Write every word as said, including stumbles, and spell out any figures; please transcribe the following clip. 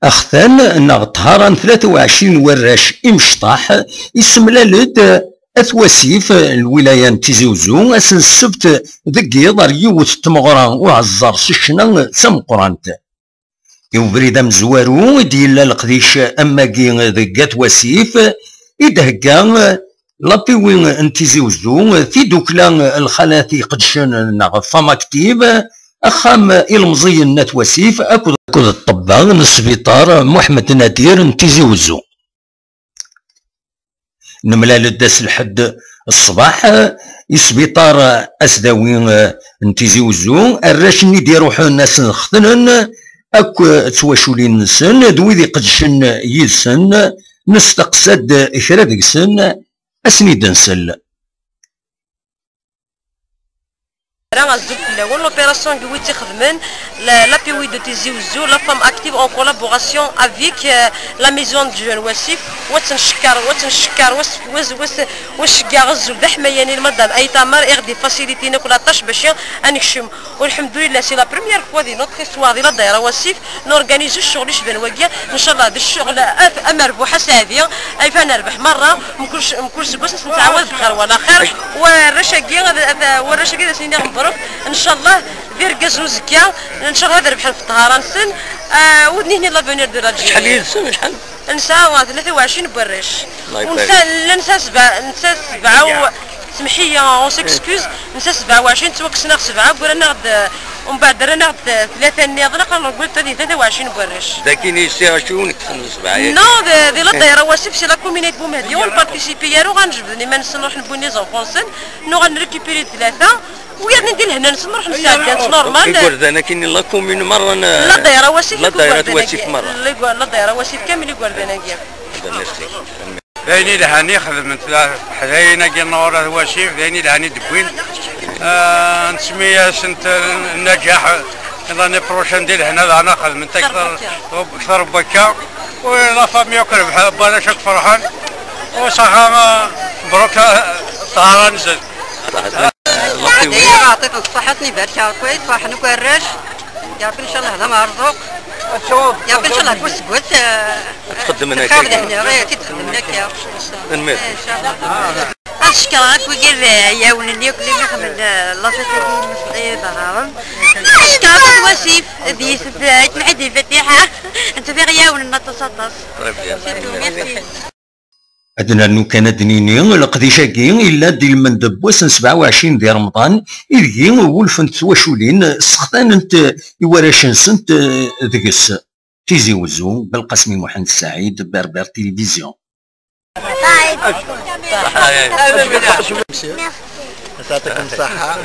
Axtan neɣ ṭṭhara n tlata u ɛecrin warrac imecṭaḥ, isemlal-d At Wasif, lwilaya n Tizi Uzzu, ass n ssebt deg yiḍ ar yiwet n tmeɣra uɛeẓẓer s ccna d tameqqrant. I ubrid amezwaru i d-yella leqdic am wagi deg At Wasif, i d-thegga l'A P W n Tizi Uzzu, tidukla lxalat iqedcen neɣ Femme Active, axxam ilemẓiyen n At Wasif akked, akked ṭṭebba n sbiṭar Muḥemmed Nadir n Tizi Uzzu. Nemlal-d ass lḥedd ṣṣbeḥ i sbiṭar asdawi n Tizi Uzzu, arrac-nni d-iruḥen ad sen-xetnen akk d twaculin-nsen d wid iqedcen yid-sen, nesteqsa-d kra deg-sen, ad sen-id-nsel. Azul fell-awen. L'opération n wid tt-ixedmen, la, l'A P W de Tizi Uzzu, la Femme Active en collaboration avec, euh, la Maison du Jeune Wasif, wa ttncekkar, wa ttncekkar, wa s-, wa s-, wa s-, wa s-ceggeɛ azul d aḥmayan i lmadam Aytamar, i ɣ-d-ifasilitin akk la tâche bac ad nekcem. Ulḥemdulillah, c'est la première fois di notre histoire di la daïra Wasif, norganize ccɣel icban wagi. Ncallah d ccɣel amerbuḥ asaɛdi, ayfa nerbeḥ merra, mkul s-, mkul seg wass ad nettɛawad bxir wala xir. Warrac-agi ad, ad, warrac-agi ad asen-iniɣ mebruk. Ncallah d irgazen uzekka, ncallah ad rebḥen f ṭṭhara-nsen. Ah, udni-hni l'avenir de l'Algérie. Acḥal yid-sen, acḥal? Nesɛa tlata u ɛecrin n warrac. Nesɛa, nesɛa sebɛa, nesɛa sebɛa u, semḥ-iyi, on s'excuse, nesɛa sebɛa u ɛecrin, ttwakksen-aɣ sebɛa, ggran-aɣ-d, umbeɛd rran-aɣ-d tlata nniḍen, aql-aɣ nreggel tlata u ɛecrin n warrac. Dagi i yesɛa acu i wen-kksen sebɛa-agi? Non, di, di la daïra Wasif, c'est la commune de Boumehdi, ur nparticipi ara, uɣalen jebden iman-nsen, ruḥen wwin les enfants-nsen, nuɣal nrécupéri tlata, u yerna di lehna-nsen ruḥen sɛeddan-tt normal. Igerdan akkin n la commune merra n la daïra Wasif, la daïra Wasif merra. La daïra Wasif kamel igerdan-agi. D ayen ilhan i xedment teḥdayin-agi n ɣur-at Wasif, d ayen ilhan i d-wwin. Ah, nsemmi-asent nnaǧaḥ l'année prochaine di lehna daɣen ad xedment akter, akter n wakka. U la famille akk rebḥen, warrac akk ferḥen. U s axxam, ah, mebruk, ah, ṭṭhara-nsen. Ɛṭiṭ n ṣṣeḥḥa, ad ten-ibarek Ṛebbi, ferḥen akk warrac. Ya Ṛebbi, ncallah d amerẓuq. Ya Ṛebbi, ncallah kul seg wass, eh, ad txeddmen akka. Lxir d lehna, eh, ad t-id-xeddmen akka. Tanemmirt. Eh, ncallah. Ad cekkreɣ akk wigi, eh, ɛiwnen akk, lli ixedmen, eh, la fête-agi n Mesqi Ibrahim. Ad cekkreɣ akk Wasif, d yesef, eh, Ayt Lḥaǧi Fatiḥa. Netta i ɣ-iɛawnen aṭas, aṭas. Très bien. C'est tout, merci. Ad nernu kan ad d-nini, leqdic-agi yella-d ilmend n wass n sebɛa u ɛecrin di Remḍan, ideg wulfent twaculin, ssextanent i warrac-nsent, eh, deg-s. Tizi Uzzu, Belqasmi Muḥend Saɛid, Berbère Télévision. Merci. يعطيكم الصحة.